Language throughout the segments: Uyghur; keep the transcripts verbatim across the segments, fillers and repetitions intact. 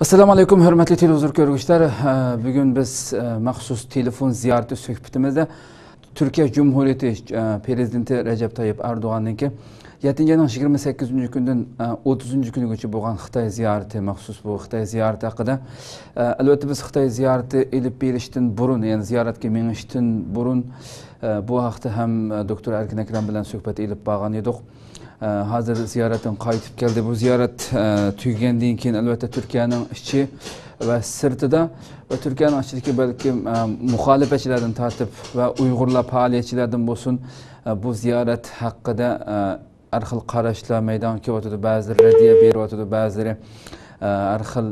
ئەسسالامۇ ئەلەيكۇم، ھۆرمەتلىك تېلېۋىزور كۆرگۈچىلەر. ئە، بۈگۈن بىز، ئە، مەخسۇس تېلېفون زىيارىتى سۆھبىتىمىزدە تۈركىيە جۇمھۇرىيىتى، ئە، پىرېزىدېنتى رەجەپ تايىپ ئەردوغاننىڭكى يەتتىنچى ئاينىڭ يىگىرمە سەككىزىنچى كۈنىدىن، ئە، ئوتتۇزىنچى كۈنىگىچە بولغان خىتاي زىيارىتى، مەخسۇس بۇ خىتاي زىيارىتى ھەققىدە. ئە، ئەلۋەتتە، بىز خىتاي زىيارىتى ئېلىپ بېرىشتىن بۇرۇن، يەنى زىيارەتكە مېڭىشتىن بۇرۇن، ئە، بۇ ھەقتە ھەم، ئە، دوكتور ئەركىن ئەكرەم بىلەن سۆھبەت ئېلىپ بارغان ئىدۇق. ئە، ھازىر زىيارەتتىن قايتىپ كەلدى. بۇ زىيارەت، ئە، تۈگىگەندىن كېيىن، ئەلۋەتتە، تۈركىيەنىڭ ئىچى ۋە سىرتىدا ۋە تۈركىيەنىڭ ئىچىدىكى بەلكىم، ئە، مۇخالىپەتچىلەردىن تارتىپ ۋە ئۇيغۇرلار پائالىيەتچىلەردىن بولسۇن، ئە، بۇ زىيارەت ھەققىدە، ئە، ھەر خىل قاراشلار مەيدانغا كېلىۋاتىدۇ. بەزىلىرى رەددىيە بېرىۋاتىدۇ، بەزىلىرى، ئە، ھەر خىل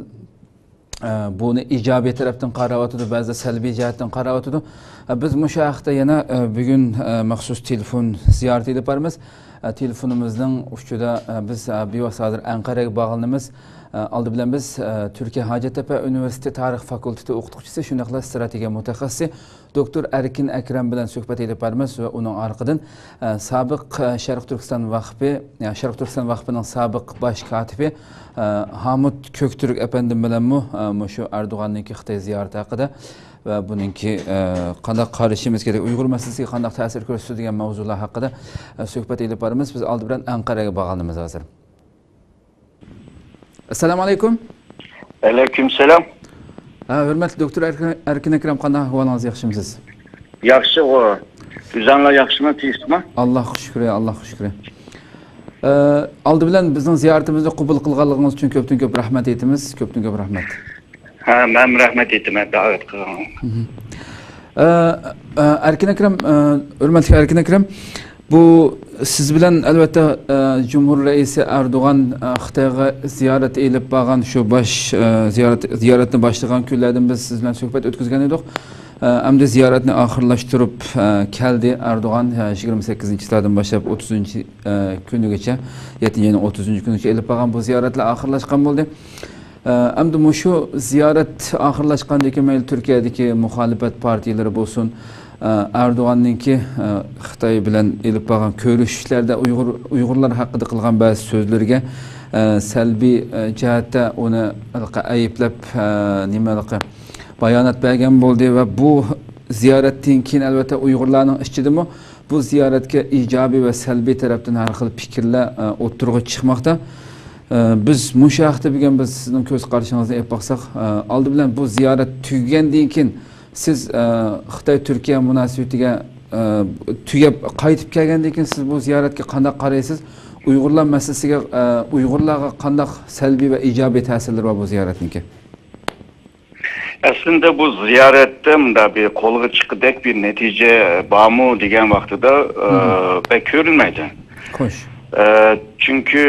ئە، بۇنى ئىجابىي تەرەپتىن قاراۋاتىدۇ، بەزىدە سەلبىي جەھەتتىن قاراۋاتىدۇ. ئە، بىز مۇشۇ ھەقتە يەنە، ئە، بۈگۈن، ئە، مەخسۇس تېلېفون زىيارىتى ئېلىپ بارىمىز. ئە، تېلېفونىمىزنىڭ ئۇچىدا، ئە، بىز، ئە، بىۋاسىتە ھازىر ئەنقەرەگە باغلىنىمىز. ئە، ئالدى بىلەن بىز، ئە، تۈركىيە ھاجەتتەپە ئۇنىۋېرسىتېتى تارىخ فاكۇلتېتى ئوقۇتقۇچىسى، شۇنداقلا ئىستراتېگىيە مۇتەخەسسىسى دوكتور ئەركىن ئەكرەم بىلەن سۆھبەت ئېلىپ بارىمىز ۋە ئۇنىڭ ئارقىدىن، ئە، سابىق، ئە، شەرقىي تۈركىستان ۋەقپى، ئە، شەرقىي تۈركىستان ۋەقپىنىڭ سابىق باش كاتىپى، ئە، ھامۇت كۆكتۈرك ئەپەندىم بىلەنمۇ، ئە، مۇشۇ ئەردوغاننىڭكى خىتاي زىيارىتى ھەققىدە ۋە بۇنىڭكى، ئە، قانداق قارىشىمىز كېرەك، ئۇيغۇر مەسىلىسىگە قانداق تەسىر كۆرسىتىدۇ دېگەن مەۋزۇلار ھەققىدە، ئە، سۆھبەت ئېلىپ بارىمىز. بىز ئالدى بىلەن ئەنقەرەگە باغلىنىمىز ھازىر. ئەسسالامۇ ئەلەيكۇم. ئەلەيكۇم سالام. ھە، ھۆرمەتلىك دوكتور ئەركىن، ئەركىن ئەكرەم، قانداق ئەھۋالىڭىز، ياخشىمۇسىز؟ ياخشى، ئۇ. ئۆزۈڭلار ياخشىمۇ، تىنچلىقمۇ؟ ئاللاغا شۈكرى، ئاللاغا شۈكرى. ئە، ئالدى بىلەن بىزنىڭ زىيارىتىمىزنى قوبۇل قىلغانلىقىڭىز ئۈچۈن كۆپتىن كۆپ رەھمەت ئېيتىمىز، كۆپتىن كۆپ رەھمەت. ھە، مەن رەھمەت ئېيتىمەن دەۋەت قىلغىنىڭىز. مھم. ئە، ئە، ئەركىن ئەكرەم، ئە، ھۆرمەتلىك ئەركىن ئەكرەم، بۇ سىز بىلەن، ئەلۋەتتە، ئە، جۇمھۇر رەئىسى ئەردوغان، ئە، خىتايغا زىيارەت ئېلىپ بارغان شۇ باش، ئە، زىيارەت، زىيارەتنى باشلىغان كۈنلەردىن بىز سىز بىلەن سۆھبەت ئۆتكۈزگەن ئىدۇق. ئە، ئەمدى زىيارەتنى ئاخىرلاشتۇرۇپ، ئە، كەلدى ئەردوغان، ئە، يىگىرمە سەككىزىنچى چىسلادىن باشلاپ ئوتتۇزىنچى، ئە، كۈنىگىچە، يەتتىنچى ئاينىڭ ئوتتۇزىنچى كۈنىگىچە ئېلىپ بارغان بۇ زىيارەتلەر ئاخىرلاشقان بولدى. ئە، ئەمدى مۇشۇ زىيارەت ئاخىرلاشقاندىن كېيىن مەيلى تۈركىيەدىكى مۇخالىپەت پارتىيىلىرى بولسۇن، ئە، ئەردوغاننىڭكى، ئە، خىتاي بىلەن ئېلىپ بارغان كۆرۈشۈشلەردە ئۇيغۇر، ئۇيغۇرلار ھەققىدە قىلغان بەزى سۆزلىرىگە، ئە، سەلبىي، ئە، جەھەتتە ئۇنى ھېلىقى ئەيىبلەپ، ئە، نېمە ھېلىقى بايانات بەرگەن بولدى ۋە بۇ زىيارەتتىن كېيىن، ئەلۋەتتە، ئۇيغۇرلارنىڭ ئىچىدىمۇ بۇ زىيارەتكە ئىجابىي ۋە سەلبىي تەرەپتىن ھەر خىل پىكىرلەر، ئە، ئوتتۇرىغا چىقماقتا. ئە، بىز مۇشۇ ھەقتە بۈگۈن بىز سىزنىڭ كۆز قارىشىڭىزنى ئېلىپ باقساق، ئە، ئالدى بىلەن بۇ زىيارەت تۈگىگەندىن كېيىن سىز، ئە، خىتاي-تۈركىيە مۇناسىۋىتىگە، ئە، تۈگەپ قايتىپ كەلگەندىن كېيىن سىز بۇ زىيارەتكە قانداق قارايسىز؟ ئۇيغۇرلار مەسىلىسىگە، ئە، ئۇيغۇرلارغا قانداق سەلبىي ۋە ئىجابىي تەسىرلىرى بار بۇ زىيارەتنىڭكى؟ ئەسلىدە بۇ زىيارەتتە مۇنداق بىر قولغا چىققۇدەك بىر نەتىجە بارمۇ دېگەن ۋاقتىدا، ئە، مھم. بەك كۆرۈنمەيدۇ. خوش. ئە، چۈنكى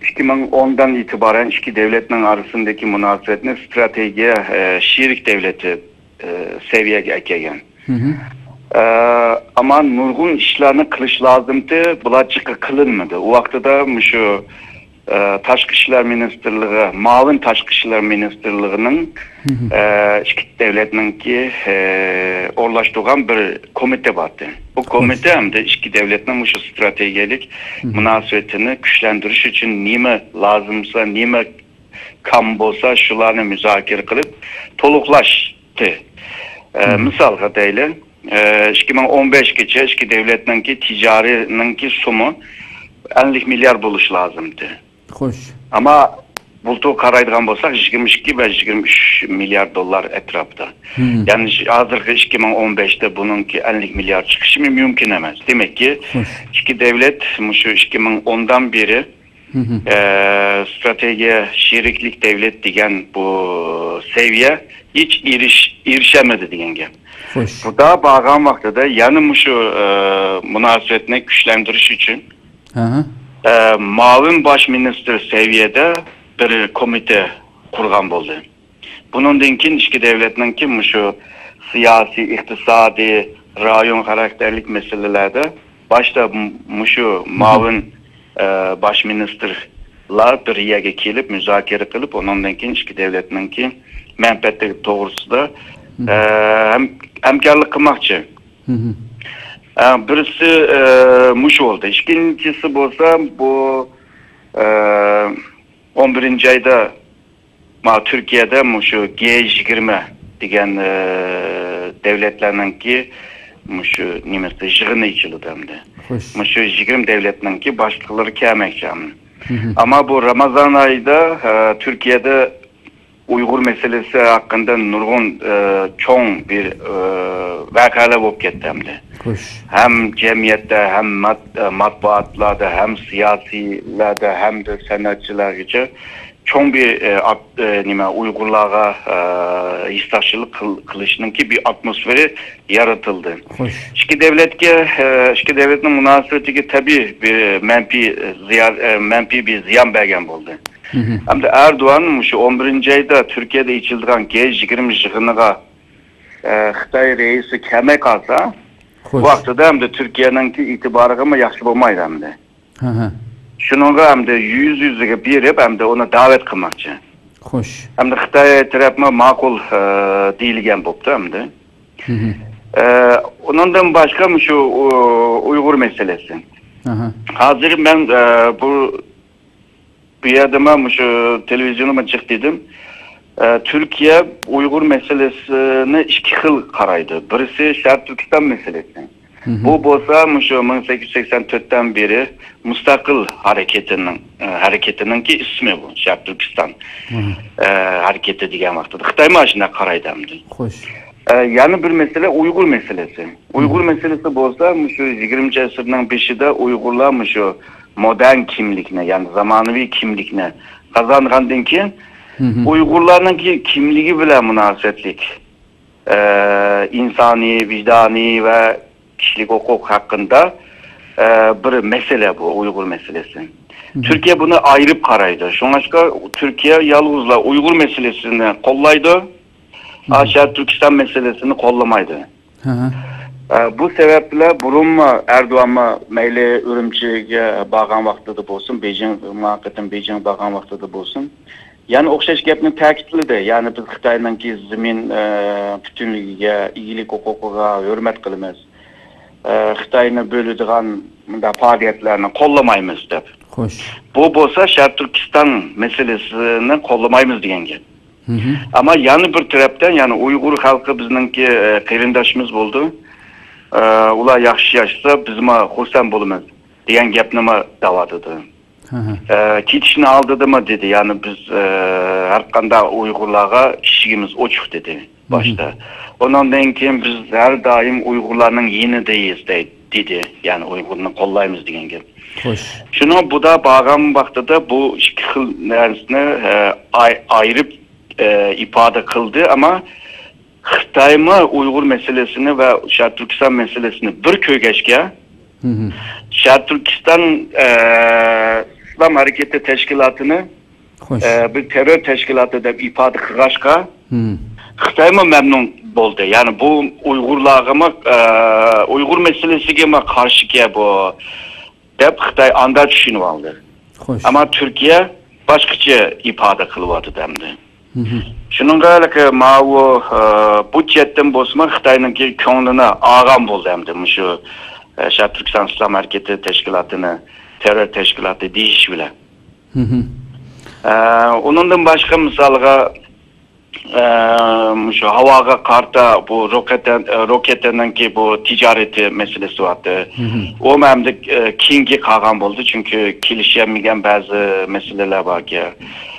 ئىككى مىڭ ئوندىن ئېتىبارەن ئىككى دۆلەتنىڭ ئارىسىدىكى مۇناسىۋەتنى ئىستراتېگىيە، ئە، شېرىك دۆلىتى، ئە، سەۋىيەگە ئەكەلگەن. مھم. ئە، ئەمما نۇرغۇن ئىشلارنى قىلىش لازىمتى، بۇلار جىققا قىلىنمىدى. ئۇ ۋاقتىدا مۇشۇ ئە، تاشقى ئىشلار مىنىستىرلىقى، مۇئاۋىن تاشقى ئىشلار مىنىستىرلىقىنىڭ، مھم. ئە، ئىككى دۆلەتنىڭكى، ئە، ئورۇنلاشتۇرغان بىر كومىتېتى بار ئىدى. بۇ خوش. كومىتېت ھەمدە ئىككى دۆلەتنىڭ مۇشۇ ئىستراتېگىيەلىك مھم. مۇناسىۋىتىنى كۈچلەندۈرۈش ئۈچۈن نېمە لازىمسا، نېمە كام بولسا، شۇلارنى مۇزاكىرە قىلىپ تولۇقلاشتى. ئە، مھم. مىسالغا دەيلى، ئە، ئىككى مىڭ ئون بەشكىچە ئىككى دۆلەتنىڭكى تىجارىتىنىڭكى سومى ئەللىك مىليار بولۇش لازىمدى. خوش. ئەمما بۇلتۇر قارايدىغان بولساق، يىگىرمە ئىككى ۋە يىگىرمە ئۈچ مىليارد دوللار ئەتراپىدا. مھم. يەنى ش-، ھازىرقى ئىككى مىڭ ئون بەشتە بۇنىڭكى ئەللىك مىليارد چىقىشى مۇمكىن ئەمەس. دېمەككى، خوش. ئىككى دۆلەت مۇشۇ ئىككى مىڭ ئوندىن بېرى، مھم. ئە، ئىستراتېگىيە شېرىكلىك دۆلەت دېگەن بۇ سەۋىيە ھېچ ئېرىش-، ئېرىشەلمىدى دېگەن گەپ. خوش. بۇدا بارغان ۋاقتىدا يەنە مۇشۇ، ئە، مۇناسىۋەتنى كۈچلەندۈرۈش ئۈچۈن، ھە ھە. ئە، مۇئاۋىن باش مىنىستىر سەۋىيەدە بىر كومىتېت قۇرغان بولدى. بۇنىڭدىن كېيىن ئىككى دۆلەتنىڭكى مۇشۇ سىياسىي، ئىقتىسادىي، رايون خاراكتېرلىك مەسىلىلەردە باشتا م-، مۇشۇ مھم. مۇئاۋىن، ئە، باش مىنىستىرلار بىر يەرگە كېلىپ، مۇزاكىرە قىلىپ، ئۇنىڭدىن كېيىن ئىككى دۆلەتنىڭكى مەنپەئەتلىرى توغرىسىدا، مھم. ئە، ھەم-، ھەمكارلىق قىلماقچى. مھم. ئە، بىرسى، ئە، مۇشۇ بولدى. ئىككىنچىسى بولسا، بۇ، ئە، ئون بىرىنچى ئايدا ما تۈركىيەدە مۇشۇ جى يىگىرمە دېگەن، ئە، دۆلەتلەرنىڭكى مۇشۇ نېمىسى، يىغىنى ئېچىلىدۇ ئەمدى. خوش. مۇشۇ يىگىرمە دۆلەتنىڭكى باشلىقلىرى كەلمەكچى. ئەمما بۇ رامازان ئايىدا، ئە، تۈركىيەدە ئۇيغۇر مەسىلىسى ھەققىدە نۇرغۇن، ئە، چوڭ بىر، ئە، ۋەقەلەر بولۇپ كەتتى ئەمدى. خوش. ھەم جەمئىيەتتە، ھەم مات-، ئە، مەتبۇئاتلاردا، ھەم سىياسىيلاردا، ھەمدە سەنئەتچىلەرگىچە چوڭ بىر، ئە، ئات-، ئە، نېمە، ئۇيغۇرلارغا، ئە، ھېسداشلىق قىل-، قىلىشنىڭكى بىر ئاتموسفېرا يارىتىلدى. خوش. ئىككى دۆلەتكە، ئە، ئىككى دۆلەتنىڭ مۇناسىۋىتىگە تەبىئىي بىر مەنپىي زىيان، ئە، مەنپىي بىر زىيان بەرگەن بولدى. ھەمدە ئەردوغان مۇشۇ ئون بىرىنچى ئايدا تۈركىيەدە ئېچىلىدىغان جى يىگىرمە يىغىنىغا، ئە، خىتاي رەئىسى كەلمەي قالسا، خوش. ۋاقتىدا ئەمدى تۈركىيەنىڭكى ئېتىبارىغىمۇ ياخشى بولمايدۇ ئەمدى. ھە، ھە. شۇنىڭغا ئەمدى يۈز يۈزىگە بېرىپ، ئەمدى ئۇنى دەۋەت قىلماقچى. خوش. ئەمدى خىتاي تەرەپمۇ ماقۇل، ئە، دېيىلگەن بوپتۇ ئەمدى. ئە، ئۇنىڭدىن باشقا مۇشۇ، ئۇ، ئۇيغۇر مەسىلىسى. ئاھا. ھازىر مەن، ئە، بۇ، بۇ يەردىمۇ مۇشۇ تېلېۋىزىيوندا جىق دېدىم. ئە، تۈركىيە ئۇيغۇر مەسىلىسىنى ئىككى خىل قارايدۇ. بىرسى شەرقىي تۈركىستان مەسىلىسى. بۇ بولسا مۇشۇ مىڭ سەككىز يۈز سەكسەن تۆتتىن بېرى مۇستەقىل ھەرىكىتىنىڭ، ئە، ھەرىكىتىنىڭكى ئىسمى بۇ، شەرقىي تۈركىستان، ئە، ھەرىكىتى دېگەن ۋاقتىدا. خىتايمۇ ئاشۇنداق قارايدۇ ئەمدى. خوش. ئە، يەنە بىر مەسىلە ئۇيغۇر مەسىلىسى. ئۇيغۇر مەسىلىسى بولسا مۇشۇ يىگىرمىنچى ئەسىرنىڭ بېشىدا ئۇيغۇرلار مۇشۇ مودېرن كىملىكنى، يەنى زامانىۋى كىملىكنى قازانغاندىن كېيىن، ئۇيغۇرلارنىڭكى كىملىكى بىلەن مۇناسىۋەتلىك، ئە، ئىنسانىي، ۋىجدانىي ۋە كىشىلىك ھوقۇق ھەققىدە، ئە، بىر مەسىلە بۇ ئۇيغۇر مەسىلىسى. تۈركىيە بۇنى ئايرىپ قارايدۇ. شۇڭلاشقا تۈركىيە يالغۇزلا ئۇيغۇر مەسىلىسىنى قوللايدۇ. ئا، شەرقىي تۈركىستان مەسىلىسىنى قوللىمايدۇ. ئە، بۇ سەۋەب بىلەن بۇرۇنمۇ ئەردوغانمۇ مەيلى ئۈرۈمچىگە بارغان ۋاقتىدا بولسۇن، بېيجىڭ، ماڭا قېتىم بېيجىڭ بارغان ۋاقتىدا بولسۇن، يەنە ئوخشاش گەپنى تەكىتلىدى. يەنى بىز خىتاينىڭكى زېمىن، ئە، پۈتۈنلۈكىگە، ئىگىلىك ھوقۇقىغا ھۆرمەت قىلىمىز. ئە، خىتاينى بۆلىدىغان مۇنداق پائالىيەتلەرنى قوللىمايمىز دەپ. خوش. بۇ بولسا شەرقىي تۈركىستان مەسىلىسىنى قوللىمايمىز دېگەن گەپ. ئەمما يەنە بىر تەرەپتىن، يەنى ئۇيغۇر خەلقى بىزنىڭكى، ئە، قېرىنداشىمىز بولىدۇ. ئە، ئۇلار ياخشى ياشىسا، بىزمۇ خۇرسەن بولىمىز دېگەن گەپنىمۇ دەۋاتىدۇ. ئە، كېتىشنىڭ ئالدىدىمۇ دېدى، يەنى بىز، ئە، ھەر قانداق ئۇيغۇرلارغا ئىشىكىمىز ئوچۇق دېدى باشتا. ئۇنىڭدىن كېيىن بىز ھەر دائىم ئۇيغۇرلارنىڭ يېنىدىيىز دەي-، دېدى، يەنى ئۇيغۇرنى قوللايمىز دېگەن گەپ. خوش. شۇنىڭ بۇدا بارغان ۋاقتىدا بۇ ئىككى خىل نەرسىنى، ئە، ئاي-، ئايرىپ، ئە، ئىپادە قىلدى، ئەمما خىتايمۇ ئۇيغۇر مەسىلىسىنى ۋە شەرقىي تۈركىستان مەسىلىسىنى بىر كۆرگەچكە، شەرقىي تۈركىستان، ئە، ئىسلام ھەرىكىتى تەشكىلاتىنى، خوش، ئە، بىر تېررور تەشكىلاتى دەپ ئىپادە قىلغاچقا، خىتايمۇ مەمنۇن بولدى. يەنى بۇ ئۇيغۇرلارغىمۇ، ئە، ئۇيغۇر مەسىلىسىگىمۇ قارشىكەن بۇ، دەپ خىتاي ئاندا چۈشىنىۋالدى. خوش. ئەمما تۈركىيە باشقىچە ئىپادە قىلىۋاتىدۇ ئەمدى. شۇنىڭغا ھېلىقى ماۋۇ، ئە، بۇ جەھەتتىن بولسىمۇ خىتاينىڭكى كۆڭلىنى ئالغان بولدى ئەمدى مۇشۇ، ئە، شەرقىي تۈركىستان ئىسلام ھەرىكىتى تەشكىلاتىنى تېررور تەشكىلاتى دېيىش بىلەن. ئە، ئۇنىڭدىن باشقا مىسالغا، ئە، مۇشۇ ھاۋاغا قارىتا بۇ روكېتە-، روكېتىنىڭكى بۇ تىجارىتى مەسىلىسى بارتى. ئۇمۇ ئەمدى، ئە، كېيىنگە قالغان بولدى، چۈنكى كېلىشەلمىگەن بەزى مەسىلىلەر باركەن.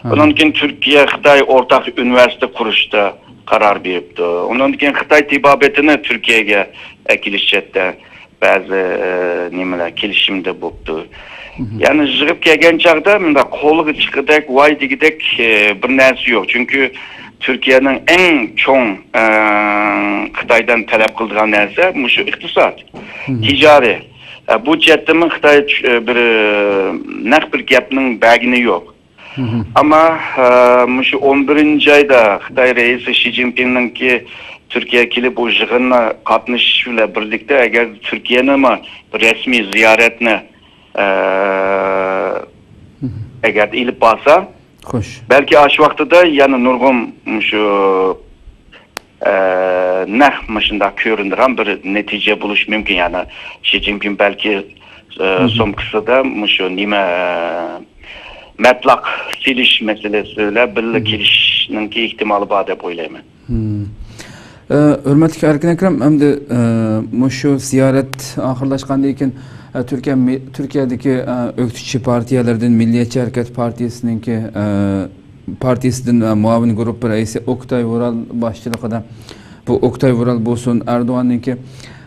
ئۇنىڭدىن كېيىن تۈركىيە، خىتاي ئورتاق ئۇنىۋېرسىتېت قۇرۇشتا قارار بېرىپتۇ. ئۇنىڭدىن كېيىن خىتاي تېبابىتىنى تۈركىيەگە ئەكېلىش جەھەتتە بەزى، ئە، نېمىلەر كېلىشىمدە بوپتۇ. يەنى يىغىپ كەلگەن چاغدا مۇنداق قولغا چىققۇدەك، ۋاي دېگۈدەك، ئە، بىر نەرسە يوق. چۈنكى تۈركىيەنىڭ ئەڭ چوڭ، ئە، خىتايدىن تەلەپ قىلىدىغان نەرسە مۇشۇ ئىقتىساد، تىجارىي. ئە، بۇ جەھەتتىمۇ خىتاي چۈ-، ئە، بىر، ئە، نەق بىر گەپنىڭ بەرگىنى يوق. ئەمما، ئە، مۇشۇ ئون بىرىنچى ئايدا خىتاي رەئىسى شى جىنپىڭنىڭكى تۈركىيەگە كېلىپ، بۇ يىغىنغا قاتنىشىشى بىلەن بىرلىكتە، ئەگەر تۈركىيەنىمۇ بىر رەسمىي زىيارەتنى، ئە، ئەگەر ئېلىپ بارسا، خوش، بەلكى ئاشۇ ۋاقتىدا يەنە نۇرغۇن مۇشۇ ئە، نەق مۇشۇنداق كۆرۈنىدىغان بىر نەتىجە بولۇشى مۇمكىن. يەنى شى جىنپىڭ بەلكى، ئە، سومكىسىدا مۇشۇ نېمە، ئە، مەتلاق سېلىش مەسىلىسى بىلەن بىللە كېلىشىش ئېلىشنىڭكى ئېھتىمالى بار دەپ ئويلايمەن. مم. ئە، ھۆرمەتلىك ئەركىن ئەكرەم، ئەمدى، ئە، مۇشۇ زىيارەت ئاخىرلاشقاندىن كېيىن، ئە، تۈركىيە مى-، تۈركىيەدىكى، ئە، ئۆكتىچى پارتىيەلەردىن مىللىيەتچى ھەرىكەت پارتىيىسىنىڭكى، ئە، پارتىيىسىدىن، ئە، مۇئاۋىن گۇرۇپپا رەئىسى ئوكتاي ۋۇرال باشچىلىقىدا، بۇ ئوكتاي ۋۇرال بولسۇن، ئەردوغاننىڭكى،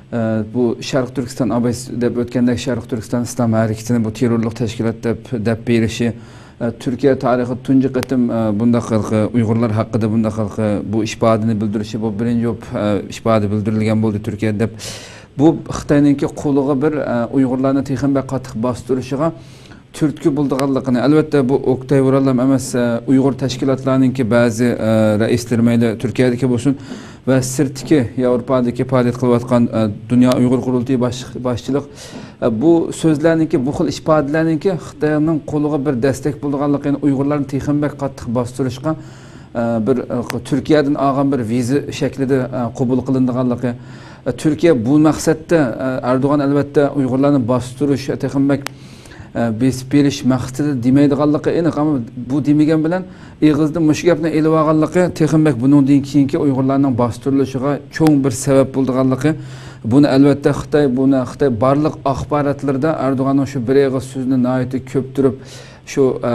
ئە، بۇ شەرقىي تۈركىستان ئابايس دەپ ئۆتكەندەك شەرقىي تۈركىستان ئىسلام ھەرىكىتىنى بۇ تېررورلۇق تەشكىلات دەپ، دەپ بېرىشى، ئە، تۈركىيە تارىخىدا تۇنجى قېتىم، ئە، بۇنداق ھېلىقى ئۇيغۇرلار ھەققىدە بۇنداق ھېلىقى بۇ ئىپادىنى بىلدۈرۈشى، بۇ بىرىنچى بولۇپ، ئە، ئىپادە بىلدۈرۈلگەن بولدى تۈركىيەدە دەپ. بۇ خىتاينىڭكى قولىغا بىر، ئە، ئۇيغۇرلارنى تېخىمۇ بەك قاتتىق باستۇرۇشىغا تۈرتكە بولىدىغانلىقىنى، ئەلۋەتتە، بۇ ئوكتاي ۋۇراللام ئەمەس، ئە، ئۇيغۇر تەشكىلاتلارنىڭكى بەزى، ئە، رەئىسلىرى مەيلى تۈركىيەدىكى بولسۇن ۋە سىرتتىكى ياۋروپادىكى پائالىيەت قىلىۋاتقان، ئە، دۇنيا ئۇيغۇر قۇرۇلتىيى باش-، باشچىلىق، ئە، بۇ سۆزلەرنىڭكى، بۇ خىل ئىپادىلەرنىڭكى خىتاينىڭ قولىغا بىر دەستەك بولىدىغانلىقى، يەنى ئۇيغۇرلارنى تېخىمۇ بەك قاتتىق باستۇرۇشقا، ئە، بىر، ئە، تۈركىيەدىن ئالغان بىر ۋىزا شەكلىدە، ئە، قوبۇل قىلىنىدىغانلىقى، ئە، تۈركىيە بۇ مەقسەتتە، ئە، ئەردوغان ئەلۋەتتە ئۇيغۇرلارنى باستۇرۇش، تېخىمۇ بەك ئە، بېسىپ بېرىش مەقسىتىدە دېمەيدىغانلىقى ئېنىق، ئەمما بۇ دېمىگەن بىلەن ئېغىزدىن مۇشۇ گەپنى ئېلىۋالغانلىقى تېخىمۇ بەك بۇنىڭدىن كېيىنكى ئۇيغۇرلارنىڭ باستۇرۇلۇشىغا چوڭ بىر سەۋەب بولىدىغانلىقى. بۇنى ئەلۋەتتە خىتاي، بۇنى خىتاي بارلىق ئاخباراتلىرىدا ئەردوغاننىڭ شۇ بىر ئېغىز سۆزىنى ناھايىتى كۆپتۈرۈپ، شۇ، ئە،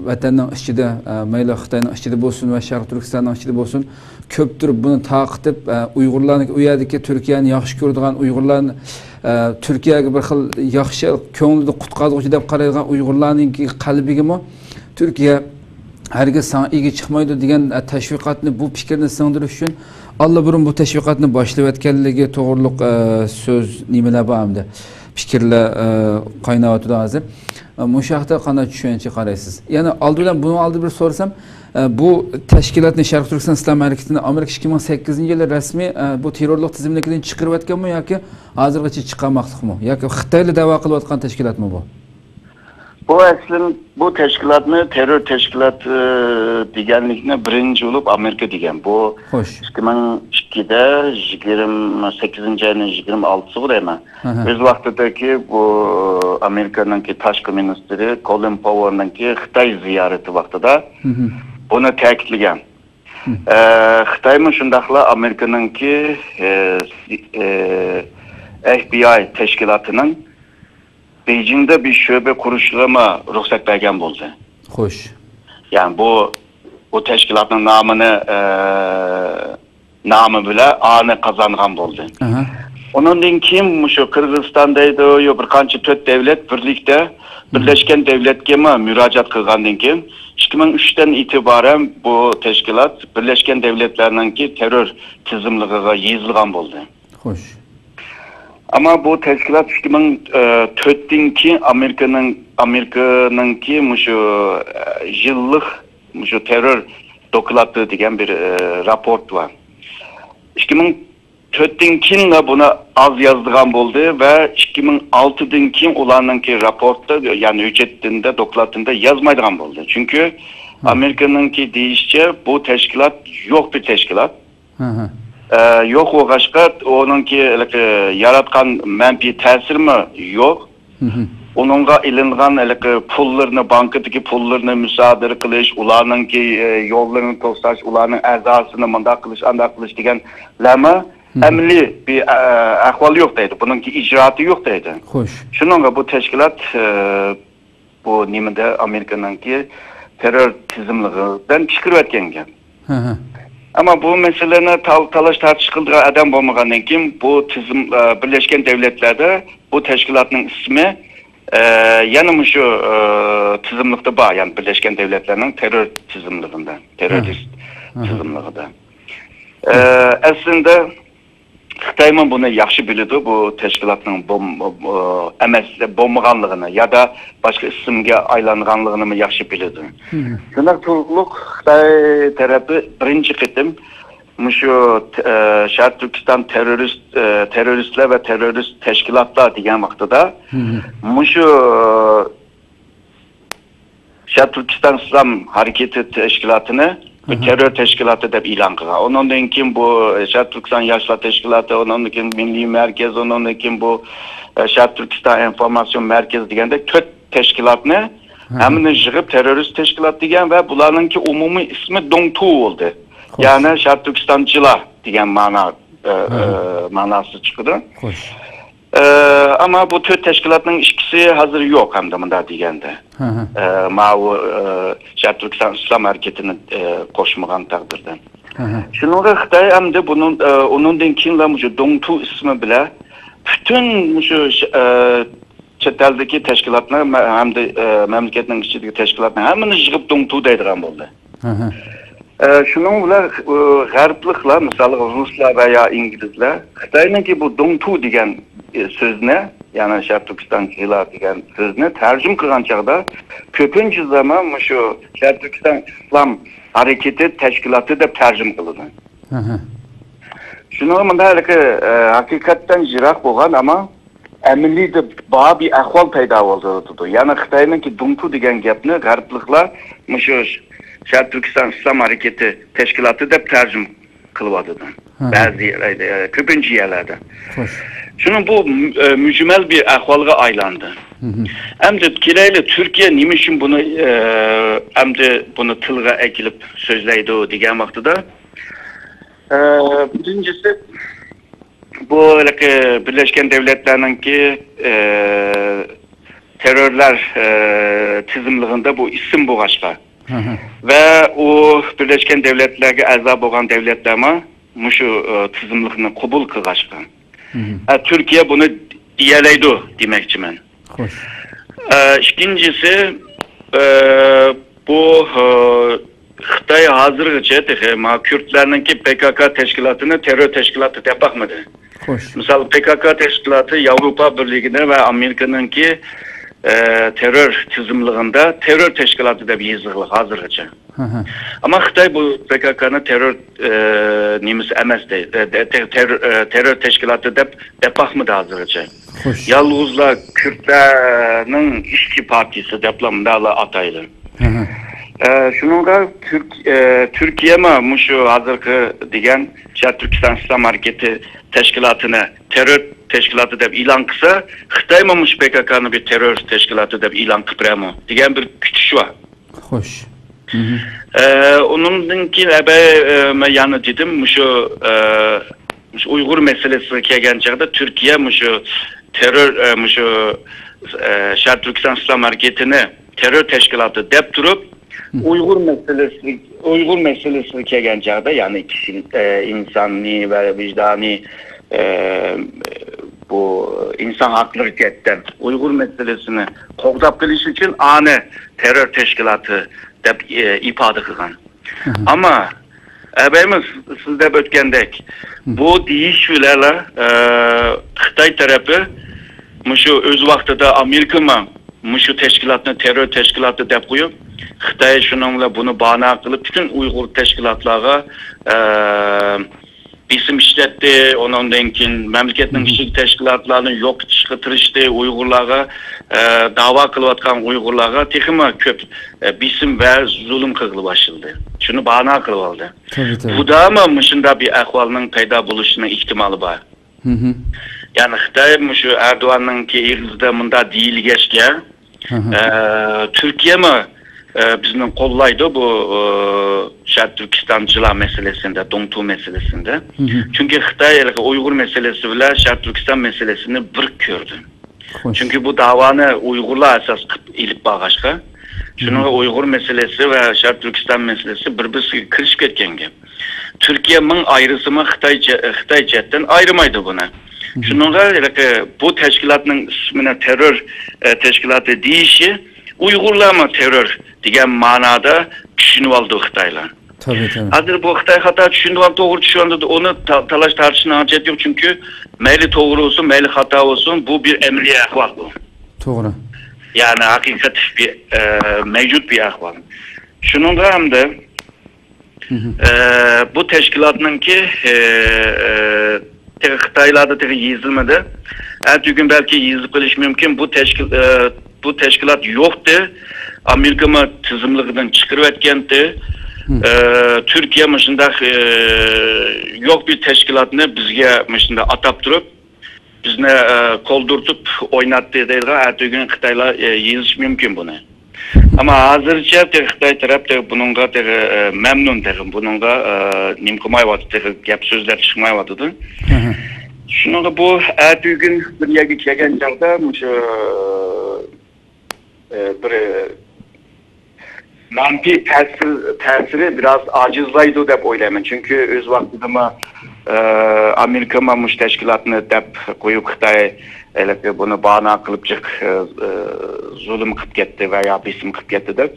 ۋەتەننىڭ ئىچىدە، ئە، مەيلى خىتاينىڭ ئىچىدە بولسۇن ۋە شەرقىي تۈركىستاننىڭ ئىچىدە بولسۇن، كۆپتۈرۈپ بۇنى تارقىتىپ، ئە، ئۇيغۇرلارنى، ئۇ يەردىكى تۈركىيەنى ياخشى كۆرىدىغان ئۇيغۇرلارنى، ئە، تۈركىيەگە بىر خىل ياخشى كۆڭلىدە قۇتقازغۇچى دەپ قارايدىغان ئۇيغۇرلارنىڭكى قەلبىگىمۇ تۈركىيە ھەرگىز ساڭا ئىگە چىقمايدۇ دېگەن، ئە، تەشۋىقاتنى، بۇ پىكىرنى سىڭدۈرۈش ئۈچۈن ئاللىبۇرۇن بۇ تەشۋىقاتنى باشلىۋەتكەنلىكى توغرۇلۇق، ئە، سۆز نېمىلەر بار ئەمدى؟ پىكىرلەر، ئە، قايناۋاتىدۇ ھازىر. ئە، مۇشۇ ھەقتە قانداق چۈشەنچە قارايسىز؟ يەنە ئالدى بىلەن، بۇنىڭ ئالدىدا بىر سورىسام، ئە، بۇ تەشكىلاتنى، شەرقىي تۈركىستان ئىسلام ھەرىكىتىنى ئامېرىكا ئىككى مىڭ سەككىزىنچى يىلى رەسمىي، ئە، بۇ تېررورلۇق تىزىملىكىدىن چىقىرىۋەتكەنمۇ ياكى ھازىرغىچە چىقارماقلىقمۇ؟ ياكى خىتايلا دەۋا قىلىۋاتقان تەشكىلاتمۇ بۇ؟ بۇ ئەسلىن، بۇ تەشكىلاتنى تېررور تەشكىلات، ئە، دېگەنلىكنى بىرىنچى بولۇپ ئامېرىكا دېگەن. بۇ خوش. ئىككى مىڭ ئىككىدە، يىگىرمە سەككىزىنچى ئاينىڭ يىگىرمە ئالتىسىغۇ دەيمەن. ئۆز ۋاقتىدىكى بۇ ئامېرىكانىڭكى تاشقى مىنىستىرى كولىن پاۋېلنىڭكى خىتاي زىيارىتى ۋاقتىدا بۇنى تەكىتلىگەن. ئە، خىتايمۇ شۇنداقلا ئامېرىكىنىڭكى، ئە، ئە، ئېف بى ئاي تەشكىلاتىنىڭ بېيجىڭدا بىر شۆبە قۇرۇشىغىمۇ رۇخسەت بەرگەن بولدى. خوش. يەنى بۇ، بۇ تەشكىلاتنىڭ نامىنى، ئە، نامى بىلەن ئانى قازانغان بولدى. ئۇنىڭدىن كېيىن مۇشۇ قىرغىزىستان دەيدۇ، يا بىر قانچە تۆت دەۋلەت بىرلىكتە بىرلەشكەن دەۋلەتكىمۇ مۇراجىئەت قىلغاندىن كېيىن، ئىككى مىڭ ئۈچتىن ئېتىبارەن بۇ تەشكىلات بىرلەشكەن دەۋلەتلەرنىڭكى تېررور تىزىملىقىغا يېزىلغان بولدى. خوش. ئەمما بۇ تەشكىلات ئىككى مىڭ تۆتتىن كېيىن ئامېرىكىنىڭ، ئامېرىكىنىڭكى مۇشۇ، ئە، يىللىق مۇشۇ تېررور دوكلاتى دېگەن بىر، ئە، راپورت بار. ئىككى مىڭ تۆتتىن كېيىنلا بۇنى ئاز يازىدىغان بولدى ۋە ئىككى مىڭ ئالتىدىن كېيىن ئۇلارنىڭكى راپورتتا، يەنى ھۆججەتىندە، دوكلاتىندا يازمايدىغان بولدى. چۈنكى ئامېرىكىنىڭكى دېيىشىچە، بۇ تەشكىلات يوق بىر تەشكىلات. ئە، يوق بولغاچقا، ئۇنىڭكى ھېلىقى ياراتقان مەنپىي تەسىرىمۇ يوق. ئۇنىڭغا ئېلىنغان ھېلىقى پۇللىرىنى، بانكىدىكى پۇللىرىنى مۇسادىرە قىلىش، ئۇلارنىڭكى، ئە، يوللىرىنى توساش، ئۇلارنىڭ ئەزاسىنى مۇنداق قىلىش، ئانداق قىلىش دېگەنلەرمۇ ئەمەلىي بىر، ئە، ئەھۋال يوق دەيدۇ. بۇنىڭكى ئىجرائاتى يوق دەيدۇ. خوش. شۇنىڭغا بۇ تەشكىلات، ئە، بۇ نېمىدە ئامېرىكىنىڭكى تېررور تىزىملىقىدىن چىقىرىۋەتكەن گەپ. ئەمما بۇ مەسىلىنى تال-، تالاش تارتىش قىلىدىغان ئادەم بولمىغاندىن كېيىن، بۇ تىزىم، ئە، بىرلەشكەن دەۋلەتلەردە بۇ تەشكىلاتنىڭ ئىسمى، ئە، يەنە مۇشۇ، ئە، تىزىملىقتا بار، يەنى بىرلەشكەن دەۋلەتلەرنىڭ تېررور تىزىملىقىدا، تېررورىست تىزىملىقىدا. ئە، ئەسلىدە خىتايمۇ بۇنى ياخشى بىلىدۇ، بۇ تەشكىلاتنىڭ بولم-، ئەمەس، بولمىغانلىقىنى يادا باشقا ئىسىمگە ئايلانغانلىقىنىمۇ ياخشى بىلىدۇ. شۇنداق تۇرۇقلۇق خىتاي تەرەپى بىرىنچى قېتىم مۇشۇ، ئە، شەرقىي تۈركىستان تېررورىست، ئە، تېررورىستلار ۋە تېررورىست تەشكىلاتلار دېگەن ۋاقتىدا مۇشۇ شەرقىي تۈركىستان ئىسلام ھەرىكىتى تەشكىلاتىنى بىر تېررور تەشكىلاتى دەپ ئېلان قىلغان. ئۇنىڭدىن كېيىن بۇ شەرقىي تۈركىستان ياشلار تەشكىلاتى، ئۇنىڭدىن كېيىن مىللىي مەركەز، ئۇنىڭدىن كېيىن بۇ، ئە، شەرقىي تۈركىستان ئىنفورماتسىيون مەركىزى دېگەندەك تۆت تەشكىلاتنى ھە، ھە. ھەممىنى يىغىپ تېررورىست تەشكىلات دېگەن ۋە بۇلارنىڭكى ئومۇمىي ئىسمى دۇڭتۇ بولدى. خوش. يەنى شەرقىي تۈركىستانچىلار دېگەن مانا، ئە، ھە، ئە، ھە. ماناسى چىقىدۇ. خوش. ئە، ئەمما بۇ تۆت تەشكىلاتنىڭ ئىككىسى ھازىر يوق ئەمدى مۇنداق دېگەندە. ھە، ھە. ئە، ماۋۇ، ئە، شەرقىي تۈركىستان ئىسلام ھەرىكىتىنى، ئە، قوشمىغان تەقدىردە. ھە، ھە. شۇنىڭغا خىتاي ئەمدى بۇنىڭ، ئە، ئۇنىڭدىن كېيىنلا مۇشۇ دۇڭتۇ ئىسمى بىلەن پۈتۈن مۇشۇ ش-، ئە، چەت ئەلدىكى تەشكىلاتنى مە-، ھەمدە، ئە، مەملىكەتنىڭ ئىچىدىكى تەشكىلاتنى ھەممىنى يىغىپ دۇڭتۇ دەيدىغان بولدى. ھە، ھە. ئە، شۇنىڭ بىلەن، ئۇ، غەربلىكلەر، مىسالغا، رۇسلار ۋە يا ئىنگلىزلار خىتاينىڭكى بۇ دۇڭتۇ دېگەن، ئە، سۆزنى، يەنى شەرقىي تۈركىستانچىلار دېگەن سۆزنى تەرجىمە قىلغان چاغدا كۆپىنچە زامان مۇشۇ شەرقىي تۈركىستان ئىسلام ھەرىكىتى تەشكىلاتى دەپ تەرجىمە قىلىدۇ. ھە، ھە. شۇنىڭ مۇنداق ھېلىقى، ئە، ھەقىقەتتىن يىراق بولغان، ئەمما ئەمەلىيدە بار بىر ئەھۋال پەيدا بولدۇرۇۋاتىدۇ. يەنى خىتاينىڭكى دۇڭتۇ دېگەن گەپنى غەربلىكلار مۇشۇ شەرقىي تۈركىستان ئىسلام ھەرىكىتى تەشكىلاتى دەپ تەرجىمە قىلىۋاتىدۇ. ھە، ھە. بەزى يەرلەردە، كۆپىنچە يەرلەردە. خوش. شۇنىڭ بۇ، ئە، مۈجمەل بىر ئەھۋالغا ئايلاندى. ھە، ھە. ئەمدى كېلەيلى، تۈركىيە نېمە ئۈچۈن بۇنى، ئە، ئەمدى بۇنى تىلغا ئەكېلىپ سۆزلەيدۇ دېگەن ۋاقتىدا، ئە، بىرىنچىسى، بۇ ھېلىقى بىرلەشكەن دۆلەتلەرنىڭكى، ئە، تېررورلار، ئە، تىزىملىقىدا بۇ ئىسىم بولغاچقا، ھە، ھە. ۋە ئۇ بىرلەشكەن دۆلەتلەرگە ئەزا بولغان دۆلەتلەرمۇ مۇشۇ، ئە، تىزىملىقنى قوبۇل قىلغاچقا، ھە، ھە. ئە، تۈركىيە بۇنى دېيەلەيدۇ دېمەكچىمەن. خوش. ئە، ئىككىنچىسى، ئە، بۇ، ئە، خىتاي ھازىرغىچە تېخى ما كۈردلەرنىڭكى پې كې كې تەشكىلاتىنى تېررور تەشكىلاتى دەپ باقمىدى. خوش. مىسال، پې كې كې تەشكىلاتى ياۋروپا بىرلىكىدە ۋە ئامېرىكىنىڭكى، ئە، تېررور تىزىملىقىدا تېررور تەشكىلاتى دەپ يېزىلغان ھازىرغىچە. ھە، ھە. ئەمما خىتاي بۇ پې كې كېنى تېررور، ئە، نېمىسى ئەمەس دەيدۇ، ئە، تە-، تېررور، ئە، تېررور تەشكىلاتى دەپ، دەپ باقمىدى ھازىرغىچە. خوش. يالغۇزلا كۈردلەرنىڭ ئىشچى پارتىيىسى دەپلا مۇنداقلا ئاتايدۇ. ھە، ھە. ئە، شۇنىڭغا تۈرك-، ئە، تۈركىيەمۇ مۇشۇ ھازىرقى دېگەن شەرقىي تۈركىستان ئىسلام ھەرىكىتى تەشكىلاتىنى تېررور تەشكىلاتى دەپ ئېلان قىلسا، خىتايمۇ مۇشۇ پې كې كېنى بىر تېررور تەشكىلاتى دەپ ئېلان قىلىپ بېرەرمۇ دېگەن بىر كۈتۈش بار. خوش. مھم. ئە، ئۇنىڭدىن كېيىن، ئەبەي، ئە، مەن يەنە دېدىم، مۇشۇ، ئە، مۇشۇ ئۇيغۇر مەسىلىسىگە كەلگەن چاغدا تۈركىيە مۇشۇ تېررور، ئە، مۇشۇ، ئە، شەرقىي تۈركىستان ئىسلام ھەرىكىتىنى تېررور تەشكىلاتى دەپ تۇرۇپ، مھم. ئۇيغۇر مەسىلىسى، ئۇيغۇر مەسىلىسىگە كەلگەن چاغدا، يەنى كىشى، ئە، ئىنسانىي ۋە ۋىجدانىي، ئە، بۇ ئىنسان ھەقلىرى جەھەتتىن ئۇيغۇر مەسىلىسىنى قوغداپ قېلىش ئۈچۈن ئانى تېررور تەشكىلاتى دەپ، ئى-، ئىپادە قىلغان. مھم. ئەمما، ئەبەيمىز سىز دەپ ئۆتكەندەك، مھم. بۇ دېيىش بىلەنلا، ئە، خىتاي تەرەپى مۇشۇ ئۆز ۋاقتىدا ئامېرىكىمۇ مۇشۇ تەشكىلاتنى تېررور تەشكىلاتى دەپ قويۇپ، خىتاي شۇنىڭ بىلەن بۇنى بانا قىلىپ، پۈتۈن ئۇيغۇر تەشكىلاتلارغا، ئە، بېسىم ئىشلەتتى، ئۇنىڭدىن كېيىن مەملىكەتنىڭ مھم. ئىچىدىكى تەشكىلاتلارنى يوقىتىشقا تىرىشتى، ئۇيغۇرلارغا، ئە، داۋا قىلىۋاتقان ئۇيغۇرلارغا تېخىمۇ كۆپ، ئە، بېسىم ۋە زۇلۇم قىلغىلى باشلىدى. شۇنى بانا قىلىۋالدى. تەبىئىي، تەبىئىي. بۇدامۇ مۇشۇنداق بىر ئەھۋالنىڭ پەيدا بولۇشىنىڭ ئېھتىمالى بار. مھم. يەنى خىتاي مۇشۇ ئەردوغاننىڭكى ئېغىزىدا مۇنداق دېيىلگەچكە، ھە، ھە. ئە، تۈركىيەمۇ، ئە، بىزنى قوللايدۇ بۇ، ئە، شەرقىي تۈركىستانچىلار مەسىلىسىندە، دۇڭتۇ مەسىلىسىندە. مھم. چۈنكى خىتاي ھېلىقى ئۇيغۇر مەسىلىسى بىلەن شەرقىي تۈركىستان مەسىلىسىنى بىر كۆردى. خوش. چۈنكى بۇ داۋانى ئۇيغۇرلار ئاساس قىلىپ ئېلىپ بارغاچقا، شۇنىڭغا مھم. ئۇيغۇر مەسىلىسى ۋە شەرقىي تۈركىستان مەسىلىسى بىر-بىرسىگە كىرىشىپ كەتكەن گەپ. تۈركىيە مىڭ ئايرىسىمۇ خىتاي جە-، خىتاي جەھەتتىن ئايرىمايدۇ بۇنى. مھم. شۇنىڭغا ھېلىقى بۇ تەشكىلاتنىڭ ئىسمىنى تېررور، ئە، تەشكىلاتى دېيىشى ئۇيغۇرلارمۇ تېررور دېگەن مانادا چۈشىنىۋالىدۇ خىتايلار. تەبىئىي، تەبىئىي. ھازىر بۇ خىتاي خاتا چۈشىنىۋالدى، توغرا چۈشىنىۋالدى، ئۇنى تا-، تالاش تارتىشنىڭ ھاجىتى يوق، چۈنكى مەيلى توغرا بولسۇن، مەيلى خاتا بولسۇن، بۇ بىر ئەمەلىي ئەھۋال بۇ. توغرا. يەنى ھەقىقەت بىر، ئە، مەۋجۇت بىر ئەھۋال. شۇنىڭغا ئەمدى مھم. ئە، بۇ تەشكىلاتنىڭكى، ئە، ئە، تېخى خىتايلاردا تېخى يېزىلمىدى. ئەتىگۈن بەلكى يېزىلىپ قېلىشى مۇمكىن. بۇ تەشكىل-، ئە، بۇ تەشكىلات يوقتى. ئامېرىكىمۇ تىزىملىقىدىن چىقىرىۋەتكەنتى. مھم. ئە، تۈركىيە مۇشۇنداق، ئە، يوق بىر تەشكىلاتنى بىزگە مۇشۇنداق ئاتاپ تۇرۇپ، بىزنى، ئە، كولدۇرتۇپ ئويناتتى دەيدىغان، ئەتىگۈن خىتايلار، ئە، يېزىشى مۇمكىن بۇنى. ئەمما ھازىرچە تېخى خىتاي تەرەپ تېخى بۇنىڭغا تېخى، ئە، مەمنۇن، تېخى بۇنىڭغا، ئە، نېمە قىلمايۋاتىدۇ، تېخى گەپ سۆزلەپ چىقمايۋاتىدۇ. ھە، ھە. شۇنىڭغا بۇ ئەتىگۈن بىر يەرگە كەلگەن چاغدا مۇشۇ، ئە، بىر، ئە، مەنپىي تەسىر، تەسىرى بىراز ئاجىزلايدۇ دەپ ئويلايمەن. چۈنكى ئۆز ۋاقتىدىمۇ، ئە، ئامېرىكىمۇ مۇشۇ تەشكىلاتنى دەپ قويۇپ، خىتاي ھېلىقى بۇنى بانا قىلىپ جىق، ئە، ئە، زۇلۇم قىلىپ كەتتى ۋە يا بېسىم قىلىپ كەتتى دەپ،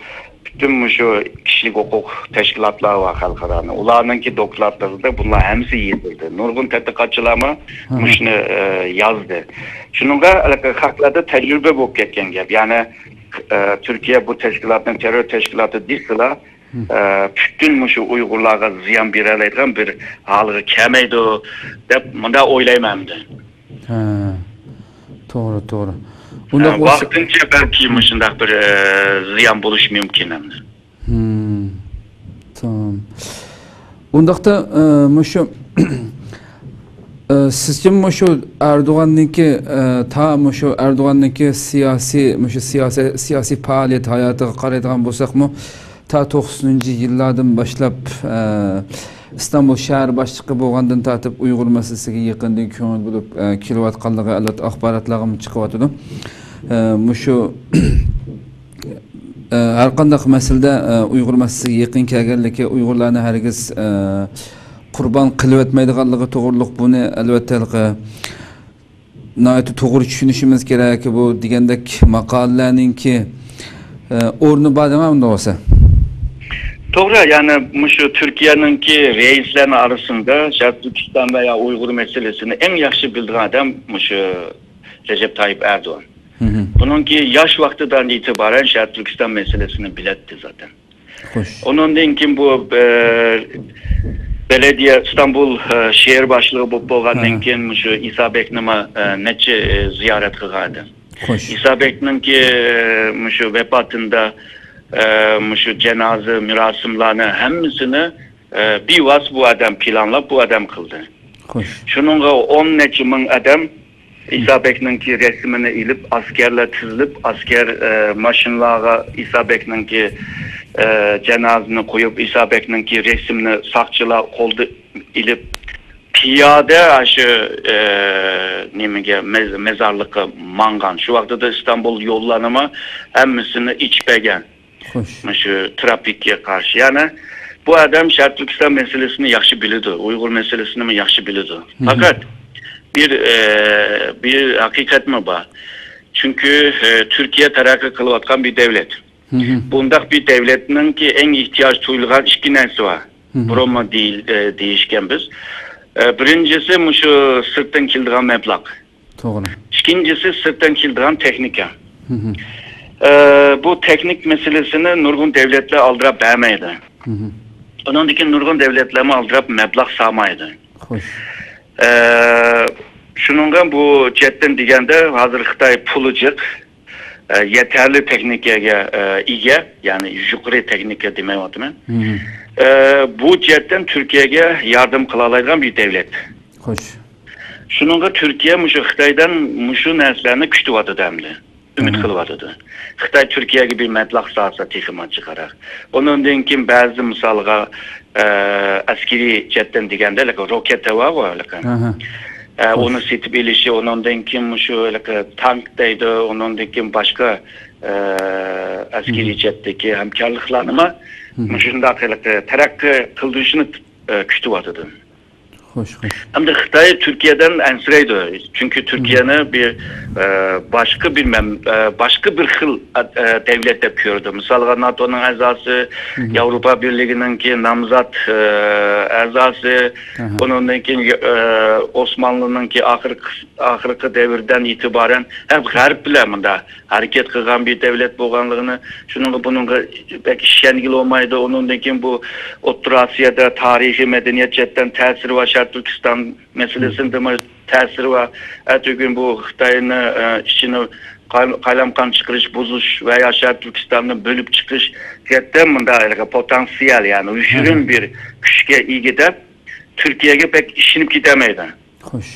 پۈتۈن مۇشۇ كىشىلىك ھوقۇق تەشكىلاتلار ۋە خەلقئارانىڭ، ئۇلارنىڭكى دوكلاتلىرىدا بۇلار ھەممىسى يېزىلدى. نۇرغۇن تەتقىقاتچىلارمۇ ھە، ھە. مۇشۇنى، ئە، يازدى. شۇنىڭغا ھېلىقى خەقلەردە تەجرىبە بولۇپ كەتكەن گەپ. يەنى، ئە، تۈركىيە بۇ تەشكىلاتنى تېررور تەشكىلاتى دېسىلا، ھە. ئە، پۈتۈن مۇشۇ ئۇيغۇرلارغا زىيان بېرەلەيدىغان بىر ھالغا كەلمەيدۇ دەپ مۇنداق ئويلايمەن ئەمدى. ھە، توغرا، توغرا. ئۇنداق ھە، بولسا ۋاقتىنچە بەلكى مۇشۇنداق بىر، ئە، زىيان بولۇشى مۇمكىن ئەمدى. ھىم، تامام. ئۇنداقتا، ئە، مۇشۇ، ئە، سىزچە مۇشۇ ئەردوغاننىڭكى، ئە، تا مۇشۇ ئەردوغاننىڭكى سىياسىي، مۇشۇ سىياسىي، سىياسىي پائالىيەت ھاياتىغا قارايدىغان بولساقمۇ، تا توقسىنىنچى يىللاردىن باشلاپ، ئە، ئىستانبۇل شەھەر باشلىقى بولغاندىن تارتىپ ئۇيغۇر مەسىلىسىگە يېقىندىن كۆڭۈل بۆلۈپ، ئە، كېلىۋاتقانلىقى ئەلۋەتتە ئاخباراتلارغىمۇ چىقىۋاتىدۇ. ئە، مۇشۇ، ئە، ھەر قانداق مەسىلىدە، ئە، ئۇيغۇر مەسىلىسىگە يېقىن كەلگەنلىكى، ئۇيغۇرلارنى ھەرگىز، ئە، قۇربان قىلىۋەتمەيدىغانلىقى توغرۇلۇق بۇنى ئەلۋەتتە ھېلىقى ناھايىتى توغرا چۈشىنىشىمىز كېرەك. بۇ دېگەندەك ماقالىلەرنىڭكى، ئە، ئورنى بار دەيمەن ئۇنداق بولسا. توغرا، يەنى مۇشۇ تۈركىيەنىڭكى رەئىسلەرنىڭ ئارىسىدا شەرقىي تۈركىستان ۋە يا ئۇيغۇر مەسىلىسىنى ئەڭ ياخشى بىلىدىغان ئادەم مۇشۇ رەجەپ تايىپ ئەردوغان. ھىم. بۇنىڭكى ياش ۋاقتىدىن ئېتىبارەن شەرقىي تۈركىستان مەسىلىسىنى بىلەتتى زاتەن. خوش. ئۇنىڭدىن كېيىن بۇ، ئە، بەلەدىيە ئىستانبۇل، ئە، شەھەر باشلىقى بولۇپ بولغاندىن ھە، ھە. كېيىن مۇشۇ ئىسا بەكنىمۇ، ئە، نەچچە، ئە، زىيارەت قىلغان ئىدى. خوش. ئىسا بەكنىڭكى، ئە، مۇشۇ ۋاپاتىندا، ئە، مۇشۇ جانازا مۇراسىملارنى ھەممىسىنى، ئە، بىۋاسىتە بۇ ئادەم پىلانلاپ، بۇ ئادەم قىلدى. خوش. شۇنىڭغا ئون نەچچە مىڭ ئادەم ئىسا بەكنىڭكى رەسىمىنى ئېلىپ، ئەسكەرلەر تىزىلىپ، ئەسكەر، ئە، ماشىنىلارغا ئىسا بەكنىڭكى، ئە، جانازىنى قويۇپ، ئىسا بەكنىڭكى رەسىمىنى ساقچىلار قولدا ئېلىپ، پىيادە ئاشۇ، ئە، نېمىگە، مەز-، مەزارلىققا ماڭغان. شۇ ۋاقتىدا ئىستانبۇل يوللارنىمۇ ھەممىسىنى ئېچىپ بەرگەن. خوش. مۇشۇ ترافىككە قارشى. يەنى بۇ ئادەم شەرقىي تۈركىستان مەسىلىسىنى ياخشى بىلىدۇ، ئۇيغۇر مەسىلىسىنىمۇ ياخشى بىلىدۇ. مھم. پەقەت بىر، ئە، بىر ھەقىقەتمۇ بار. چۈنكى، ئە، تۈركىيە تەرەققىي قىلىۋاتقان بىر دەۋلەت. مھم. بۇنداق بىر دەۋلەتنىڭكى ئەڭ ئېھتىياج تۇيۇلغان ئىككى نەرسە بار. مھم. بۇرۇنمۇ دېيىل-، ئە، دېيىشكەن بىز. ئە، بىرىنچىسى مۇشۇ سىرتتىن كېلىدىغان مەبلەغ. توغرا. ئىككىنچىسى سىرتتىن كېلىدىغان تېخنىكا. مھم. ئە، بۇ تېخنىك مەسىلىسىنى نۇرغۇن دەۋلەتلەر ئالدىراپ بەرمەيدۇ. مھم. ئۇنىڭدىن كېيىن نۇرغۇن دەۋلەتلەرمۇ ئالدىراپ مەبلەغ سالمايدۇ. خوش. ئە، شۇنىڭغا بۇ جەھەتتىن دېگەندە، ھازىر خىتاي پۇلى جىق، ئە، يېتەرلىك تېخنىكىگە، ئە، ئىگە، يەنى يۇقىرى تېخنىكا دېمەيۋاتىمەن. مھم. ئە، بۇ جەھەتتىن تۈركىيەگە ياردەم قىلالايدىغان بىر دەۋلەت. خوش. شۇنىڭغا تۈركىيە مۇشۇ خىتايدىن مۇشۇ نەرسىلەرنى كۈتۈۋاتىدۇ ئەمدى. ئۈمىد مھم. قىلىۋاتىدۇ. خىتاي تۈركىيەگە بىر مەبلەغ سالسا تېخىمۇ جىقراق. ئۇنىڭدىن كېيىن بەزى مىسالغا، ئە، ئەسكىرىي جەھەتتىن دېگەندە، ھېلىقى روكېتا بارغۇ، ھېلىقى. ئاھا. ئە، خوش. ئۇنى سېتىپ ئېلىشى، ئۇنىڭدىن كېيىن مۇشۇ ھېلىقى تانك دەيدۇ، ئۇنىڭدىن كېيىن باشقا، ئە، ئەسكىرىي مھم. جەھەتتىكى ھەمكارلىقلارنىمۇ مھم. مۇشۇنداق ھېلىقى تەرەققىي قىلدۇرۇشىنى، ئە، كۈتۈۋاتىدۇ. خوش، خوش. ئەمدى خىتاي تۈركىيەدىن ئەنسىرەيدۇ. چۈنكى تۈركىيەنى بىر، ئە، باشقا بىر مەم-، ئە، باشقا بىر خىل، ئە، ئە، دەۋلەت دەپ كۆرىدۇ. مىسالغا، ناتونىڭ ئەزاسى، مھم. ياۋروپا بىرلىكىنىڭكى نامزات، ئە، ئەزاسى، ئاھا. ئۇنىڭدىن كېيىن، ئە، ئوسمانلىنىڭكى ئاخىرقى، ئاخىرقى دەۋردىن ئېتىبارەن ھەم غەرب بىلەن مۇنداق ھەرىكەت قىلغان بىر دەۋلەت بولغانلىقىنى، شۇنىڭغا بۇنىڭغا بەك ئىشەنگىلى بولمايدۇ. ئۇنىڭدىن كېيىن بۇ ئوتتۇرا ئاسىيادا تارىخىي مەدەنىيەت جەھەتتىن تەسىرى بار، شەرقىي تۈركىستان مەسىلىسىدىمۇ تەسىرى بار. ئەتىگۈن بۇ خىتاينى، ئە، ئىچىنى قاي-، قايلامقان چىقىرىش، بۇزۇش ۋە يا شەرقىي تۈركىستاننى بۆلۈپ چىقىش جەھەتتە مۇنداق ھېلىقى پوتېنسىيال، يەنى يوشۇرۇن بىر كۈچكە ئىگە دەپ، تۈركىيەگە بەك ئىشىنىپ كېتەلمەيدۇ. خوش.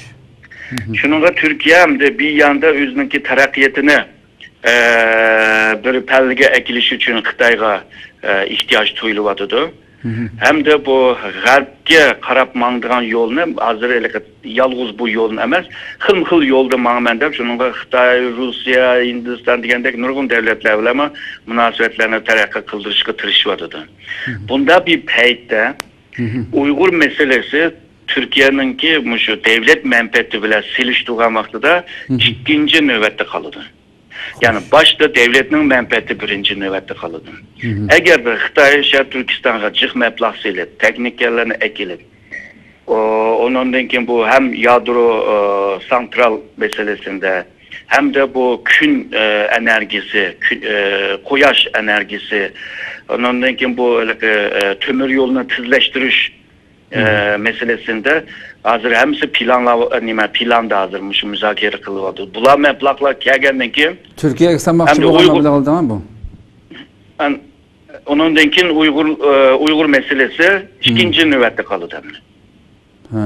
شۇنىڭغا تۈركىيە ئەمدى بىر ياندا ئۆزىنىڭكى تەرەققىياتىنى ئە، بىر پەللىگە ئەكېلىش ئۈچۈن خىتايغا، ئە، ئېھتىياج تۇيۇلۇۋاتىدۇ. ھەمدە بۇ غەربكە قاراپ ماڭىدىغان يولنى ھازىر ھېلىقى يالغۇز بۇ يولنى ئەمەس، خىلمۇ خىل يولدا ماڭىمەن دەپ، شۇنىڭغا خىتاي، روسىيە، ھىندىستان دېگەندەك نۇرغۇن دەۋلەتلەر بىلەنمۇ مۇناسىۋەتلەرنى تەرەققىي قىلدۇرۇشقا تىرىشىۋاتىدۇ. بۇنداق بىر پەيتتە ئۇيغۇر مەسىلىسى تۈركىيەنىڭكى مۇشۇ دەۋلەت مەنپەئەتى بىلەن سېلىشتۇرغان ۋاقتىدا ئىككىنچى نۆۋەتتە قالىدۇ. يەنى باشتا دەۋلەتنىڭ مەنپەئەتى بىرىنچى نۆۋەتتە قالىدۇ. ئەگەردە خىتاي شەرقىي تۈركىستانغا جىق مەبلەغ سېلىپ، تېخنىكلارنى ئەكېلىپ، ئۇ، ئۇنىڭدىن كېيىن بۇ ھەم يادرو، ئۇ، سانترال مەسىلىسىندە، ھەمدە بۇ كۈن، ئۇ، ئېنېرگىيىسى، كۈن، ئۇ، قۇياش ئېنېرگىيىسى، ئۇنىڭدىن كېيىن بۇ ھېلىقى، ئۇ، تۆمۈر يولنى تېزلەشتۈرۈش ئە، مەسىلىسىندە ھازىر ھەممىسى پىلانلا-، نېمە، پىلاندا ھازىر مۇشۇ مۇزاكىرە قىلىۋاتىدۇ. بۇلار مەبلەغلار كەلگەندىن كېيىن تۈركىيەگە سالماقچى ئەمدى بولغان ئۇيغۇر مەبلەغ ئالىدىغان بۇ. ئەن-، ئۇنىڭدىن كېيىن ئۇيغۇر، ئە، ئۇيغۇر مەسىلىسى ئىككىنچى نۆۋەتتە قالىدۇ ئەمدى. ھە.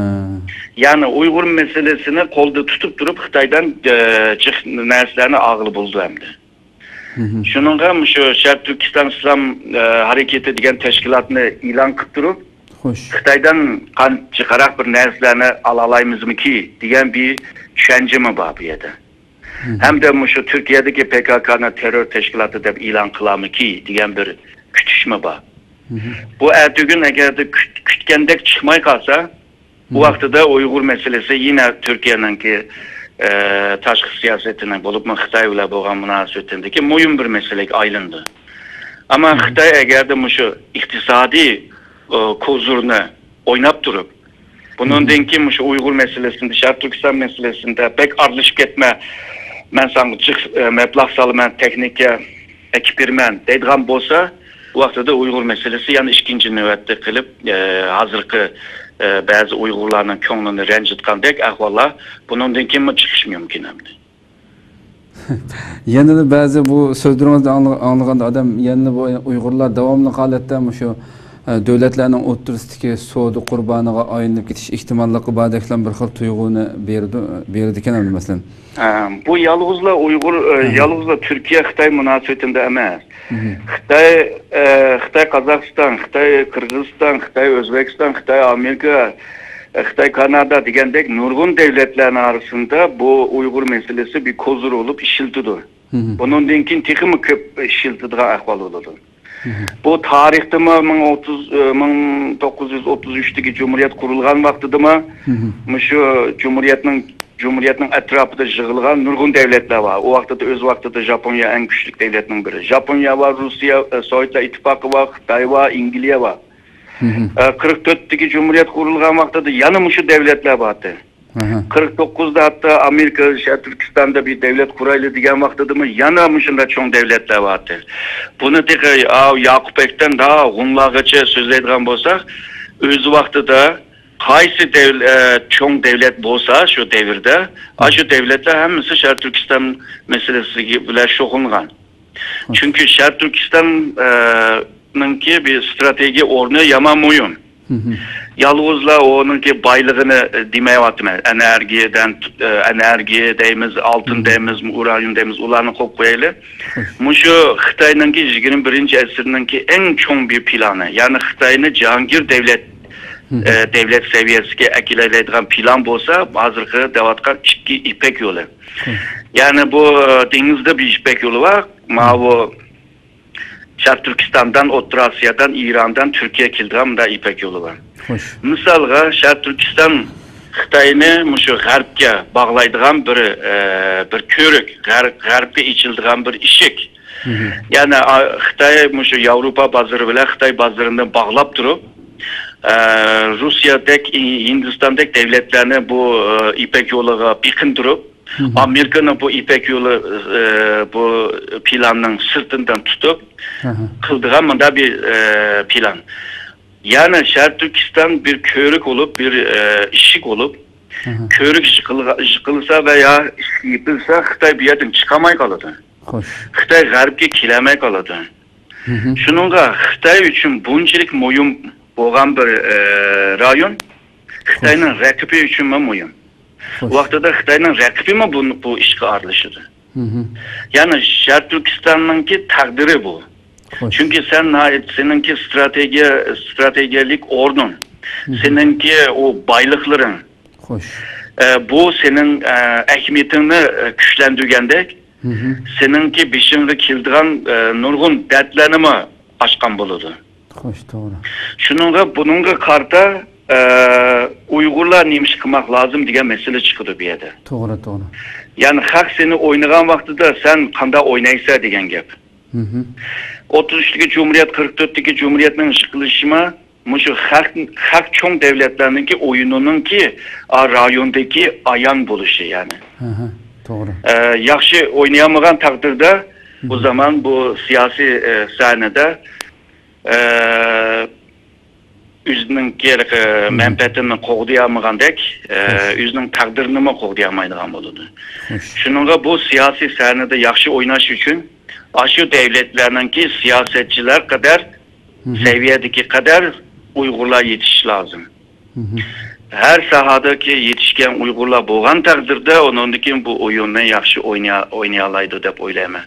يەنى ئۇيغۇر مەسىلىسىنى قولدا تۇتۇپ تۇرۇپ خىتايدىن، ئە، جىق نەرسىلەرنى ئالغىلى بولىدۇ ئەمدى. شۇنىڭغا مۇشۇ شەرقىي تۈركىستان ئىسلام، ئە، ھەرىكىتى دېگەن تەشكىلاتنى ئېلان قىلىپ تۇرۇپ، خىتايدىن قانچە قاراق بىر نەرسىلەرنى ئالالايمىزمىكى دېگەن بىر چۈشەنچىمۇ بار بۇ يەردە. ھەمدە مۇشۇ تۈركىيەدىكى پى كاكانى تېررور تەشكىلاتى دەپ ئېلان قىلارمىكى دېگەن بىر كۈتۈشمۇ بار. بۇ ئەتىگۈن ئەگەردە كۈت-، كۈتكەندەك چىقماي قالسا، بۇ ۋاقتىدا ئۇيغۇر مەسىلىسى يەنە تۈركىيەنىڭكى، ئە، تاشقى سىياسىتىنىڭ، بولۇپمۇ خىتاي بىلەن بولغان مۇناسىۋىتىدىكى مۇھىم بىر مەسىلىگە ئايلاندى. ئەمما خىتاي ئەگەردە مۇشۇ ئىقتىسادىي، ئۇ، كوزۇرنى ئويناپ تۇرۇپ، بۇنىڭدىن كېيىن مۇشۇ ئۇيغۇر مەسىلىسىندە، شەرقىي تۈركىستان مەسىلىسىندە بەك ئارىلىشىپ كەتمە، مەن ساڭا جىق، ئە، مەبلەغ سالىمەن، تېخنىكا ئەكىپ بېرىمەن دەيدىغان بولسا، بۇ ۋاقتىدا ئۇيغۇر مەسىلىسى يەنە ئىككىنچى نۆۋەتتە قېلىپ، ئە، ھازىرقى، ئە، بەزى ئۇيغۇرلارنىڭ كۆڭلىنى رەنجىتكەندەك ئەھۋاللار بۇنىڭدىن كېيىنمۇ چىقىشى مۇمكىن ئەمدى. يەنىلا بەزى بۇ سۆزلىرىڭىزنى ئاڭلا-، ئاڭلىغاندا ئادەم يەنىلا بۇ ئۇيغۇرلار داۋاملىق ھالەتتە مۇشۇ، ئە، دۆلەتلەرنىڭ ئوتتۇرىسىدىكى سودا قۇربانىغا ئايلىنىپ كېتىش ئېھتىماللىقى باردەكلا بىر خىل تۇيغۇنى بېرىدۇ، بېرىدىكەن ئەمدى مەسىلەن. ئە، بۇ يالغۇزلا ئۇيغۇر، ئە، يالغۇزلا تۈركىيە خىتاي مۇناسىۋىتىدە ئەمەس. خىتاي، ئە، خىتاي قازاقىستان، خىتاي قىرغىزىستان، خىتاي ئۆزبېكىستان، خىتاي ئامېرىكا، ئە، خىتاي كانادا دېگەندەك نۇرغۇن دۆلەتلەرنىڭ ئارىسىندا بۇ ئۇيغۇر مەسىلىسى بىر كوزىر بولۇپ ئىشلىتىدۇ. بۇنىڭدىن كېيىن تېخىمۇ كۆپ ئىشلىتىدىغان ئەھۋال بولىدۇ. بۇ تارىختىمۇ مىڭ ئوتتۇز، ئە، مىڭ توققۇز يۈز ئوتتۇز ئۈچتىكى جۇمھۇرىيەت قۇرۇلغان ۋاقتىدىمۇ مۇشۇ جۇمھۇرىيەتنىڭ، جۇمھۇرىيەتنىڭ ئەتراپىدا يىغىلغان نۇرغۇن دۆلەتلەر بار. ئۇ ۋاقتىدا، ئۆز ۋاقتىدا ژاپونىيە ئەڭ كۈچلۈك دۆلەتنىڭ بىرى. ژاپونىيە بار، روسىيە، ئە، سوۋېتلار ئىتتىپاقى بار، خىتاي بار، ئەنگلىيە بار. ئە، قىرىق تۆتتىكى جۇمھۇرىيەت قۇرۇلغان ۋاقتىدا يەنە مۇشۇ دۆلەتلەر بارتى. قىرىق توققۇزدا ھەتتا ئامېرىكا شەرقىي تۈركىستاندا بىر دۆلەت قۇرايلى دېگەن ۋاقتىدىمۇ يەنە مۇشۇنداق چوڭ دۆلەتلەر بارتى. بۇنى تېخى، ئاۋۇ ياقۇپ بەگدىن تا ھونلارغىچە سۆزلەيدىغان بولساق، ئۆز ۋاقتىدا قايسى دەۋل-، ئە، چوڭ دۆلەت بولسا شۇ دەۋردە، ئاشۇ دۆلەتلەر ھەممىسى شەرقىي تۈركىستان مەسىلىسى بىلەن شۇغۇللانغان. چۈنكى شەرقىي تۈركىستان، ئە، نىڭكى بىر ستراتېگىيە ئورنى يامان مۇھىم. يالغۇزلا ئۇنىڭكى بايلىقىنى، ئە، دېمەيۋاتىمەن. ئېنېرگىيەدىن، ئە، ئېنېرگىيە دەيمىز، ئالتۇن دەيمىزمۇ، ئۇرانىيۇم دەيمىز، ئۇلارنى قويۇپ قويايلى. مۇشۇ خىتاينىڭكى يىگىرمە بىرىنچى ئەسىرنىڭكى ئەڭ چوڭ بىر پىلانى، يەنى خىتاينى جاھانگىر دۆلەت، ئە، دۆلەت سەۋىيەسىگە ئەكېلەلەيدىغان پىلان بولسا، ھازىرقى دەۋاتقان ئىككى يىپەك يولى. يەنى بۇ، ئە، دېڭىزدا بىر يىپەك يولى بار. ماۋۇ شەرقىي تۈركىستاندىن، ئوتتۇرا ئاسىيادىن، ئىراندىن تۈركىيەگە كېلىدىغان مۇنداق يىپەك يولى بار. خوش. مىسالغا، شەرقىي تۈركىستان خىتاينى مۇشۇ غەربكە باغلايدىغان بىر، ئە، بىر كۆۋرۈك، غەر-، غەربكە ئېچىلىدىغان بىر ئىشىك. يەنى، ئا، خىتاي مۇشۇ ياۋروپا بازىرى بىلەن خىتاي بازىرىنى باغلاپ تۇرۇپ، ئە، روسىيەدەك، ھىندىستاندەك دۆلەتلەرنى بۇ، ئە، يىپەك يولىغا بېقىندۇرۇپ، ئامېرىكىنىڭ بۇ يىپەك يولى، ئە، بۇ پىلاننىڭ سىرتىدىن تۇتۇپ قىلىدىغان مۇنداق بىر، ئە، پىلان. يەنى شەرقىي تۈركىستان بىر كۆۋرۈك بولۇپ، بىر، ئە، ئىشىك بولۇپ، كۆۋرۈك يىقىلغا-، يىقىلسا ۋە يا يېپىلسا، خىتاي بۇ يەردىن چىقالماي قالىدۇ. خوش. خىتاي غەربكە كېلەلمەي قالىدۇ. شۇنىڭغا خىتاي ئۈچۈن بۇنچىلىك مۇھىم بولغان بىر، ئە، رايون خىتاينىڭ رەقىبى ئۈچۈنمۇ مۇھىم. خوش. ۋاقتىدا خىتاينىڭ رەقىبىمۇ بۇ، بۇ ئىشقا ئارىلىشىدۇ. مھم. يەنى شەرقىي تۈركىستاننىڭكى تەقدىرى بۇ. خوش. چۈنكى سەن ناھايىتى، سېنىڭكى ستراتېگىيە، ستراتېگىيەلىك ئورنۇڭ، مھم. سېنىڭكى ئۇ بايلىقلىرىڭ، خوش. ئە، بۇ سېنىڭ، ئە، ئەھمىيىتىڭنى، ئە، كۈچلەندۈرگەندەك، مھم. سېنىڭكى بېشىڭغا كېلىدىغان، ئە، نۇرغۇن دەردلەرنىمۇ ئاچقان بولىدۇ. خوش، توغرا. شۇنىڭغا، بۇنىڭغا قارىتا، ئە، ئۇيغۇرلار نېمە ئىش قىلماق لازىم دېگەن مەسىلە چىقىدۇ بۇ يەردە. توغرا، توغرا. يەنى خەق سېنى ئوينىغان ۋاقتىدا سەن قانداق ئوينايسەن دېگەن گەپ. مھم. ئوتتۇز ئۈچتىكى جۇمھۇرىيەت، قىرىق تۆتتىكى جۇمھۇرىيەتنىڭ ئىش قىلىشىمۇ مۇشۇ خەق، خەق چوڭ دەۋلەتلەرنىڭكى ئويۇنىنىڭكى، ئا، رايوندىكى ئايان بولۇشى، يەنى. ھە، ھە، توغرا. ئە، ياخشى ئوينىيالمىغان تەقدىردە، بۇ مھم. زامان بۇ سىياسىي، ئە، سەھنىدە، ئە، ئۆزىنىڭكى، ئە، مھم. مەنپەئەتىنى قوغدىيالمىغاندەك، ئە، خوش. ئۆزىنىڭ تەقدىرىنىمۇ قوغدىيالمايدىغان بولىدۇ. خوش. شۇنىڭغا بۇ سىياسىي سەھنىدە ياخشى ئويناش ئۈچۈن ئاشۇ دەۋلەتلەرنىڭكى سىياسەتچىلەر قەدەر، مھم. سەۋىيەدىكى قەدەر ئۇيغۇرلار يېتىشىشى لازىم. مھم. ھەر ساھەدىكى يېتىشكەن ئۇيغۇرلار بولغان تەقدىردە، ئۇنىڭدىن كېيىن بۇ ئويۇننى ياخشى ئوينىيا-، ئوينىيالايدۇ دەپ ئويلايمەن.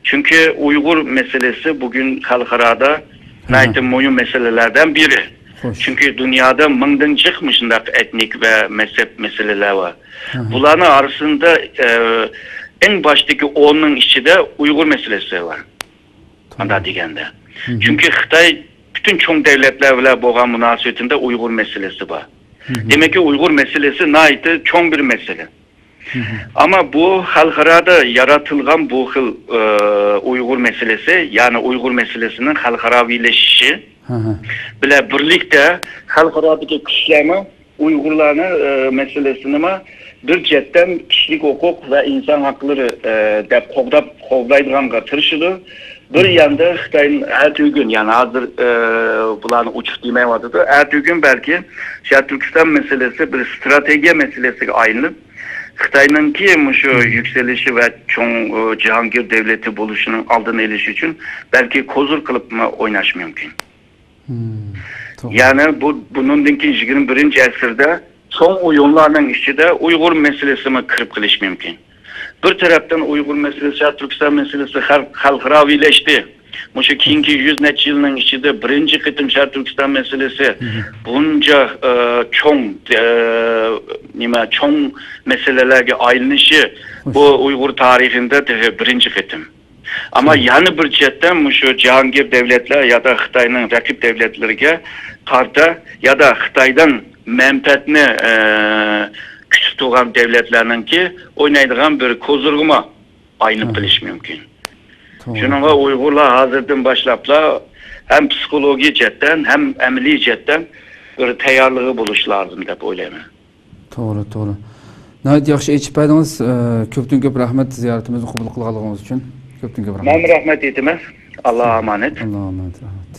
چۈنكى ئۇيغۇر مەسىلىسى بۈگۈن خەلقئارادا ھە. ناھايىتى مۇھىم مەسىلىلەردىن بىرى. خوش. چۈنكى دۇنيادا مىڭدىن جىق مۇشۇنداق ئېتنىك ۋە مەزھەپ مەسىلىلەر بار. ھە. بۇلارنىڭ ئارىسىدا، ئە، ئەڭ باشتىكى ئوننىڭ ئىچىدە ئۇيغۇر مەسىلىسى بار. توغرا. ئانداق دېگەندە. مھم. چۈنكى خىتاي پۈتۈن چوڭ دەۋلەتلەر بىلەن بولغان مۇناسىۋىتىدە ئۇيغۇر مەسىلىسى بار. مھم. دېمەك، ئۇيغۇر مەسىلىسى ناھايىتى چوڭ بىر مەسىلە. مھم. ئەمما بۇ خەلقئارادا يارىتىلغان بۇ خىل، ئە، ئۇيغۇر مەسىلىسى، يەنى ئۇيغۇر مەسىلىسىنىڭ خەلقئاراۋىلىشىشى ھە، ھە. بىلەن بىرلىكتە خەلقئارادىكى كۈچلەرمۇ ئۇيغۇرلارنىڭ، ئە، مەسىلىسىنىمۇ بىر جەھەتتىن كىشىلىك ھوقۇق ۋە ئىنسان ھەقلىرى، ئە، دەپ قوغداپ، قوغدايدىغانغا تىرىشىدۇ. بىر ياندا خىتاي ئەتىگۈن، يەنى ھازىر، ئە، بۇلارنى ئوچۇق دېمەيۋاتىدۇ. ئەتىگۈن بەلكى شەرقىي تۈركىستان مەسىلىسى بىر ستراتېگىيە مەسىلىسىگە ئايلىنىپ، خىتاينىڭكى مۇشۇ يۈكسىلىشى ۋە چوڭ، ئۇ، جاھانگىر دەۋلىتى بولۇشىنىڭ ئالدىنى ئېلىش ئۈچۈن بەلكى كوزۇر قىلىپمۇ ئويناش مۇمكىن. مم، توغرا. يەنى بۇ، بۇنىڭدىن كېيىن يىگىرمە بىرىنچى ئەسىردە چوڭ ئويۇنلارنىڭ ئىچىدە ئۇيغۇر مەسىلىسىمۇ كىرىپ قېلىشى مۇمكىن. بىر تەرەپتىن ئۇيغۇر مەسىلىسى، شەرقىي تۈركىستان مەسىلىسى خەل-، خەلقئاراۋىلەشتى. مۇشۇ كېيىنكى يۈز نەچچە يىلنىڭ ئىچىدە بىرىنچى قېتىم شەرقىي تۈركىستان مەسىلىسى مم. بۇنچە، ئە، چوڭ، ئە، نېمە، چوڭ مەسىلىلەرگە ئايلىنىشى بۇ ئۇيغۇر تارىخىدا تېخى بىرىنچى قېتىم. ئەمما يەنە بىر جەھەتتىن مۇشۇ جاھانگىر دەۋلەتلەر يا دا خىتاينىڭ رەقىب دەۋلەتلىرىگە قارىتا يا دا خىتايدىن مەنپەئەتنى، ئە، كۈتۈپ تۇرغان دەۋلەتلەرنىڭكى ئوينايدىغان بىر كوزۇرغىمۇ ئايلىنىپ قېلىشى مۇمكىن. توغرا. شۇنىڭغا ئۇيغۇرلار ھازىردىن باشلاپلا ھەم پسىخولوگىيە جەھەتتىن، ھەم ئەمەلىي جەھەتتىن بىر تەييارلىقى بولۇشى لازىم دەپ ئويلايمەن. توغرا، توغرا. ناھايىتى ياخشى ئېچىپ بەردىڭىز. ئە، كۆپتىن كۆپ رەھمەت زىيارىتىمىزنى قوبۇل قىلغانلىقىڭىز ئۈچۈن. كۆپتىن كۆپ رەھمەت. مەنمۇ رەھمەت ئېيتىمەن. ئاللاغا ئامانەت. ئاللاغا ئامانەت، رەھمەت.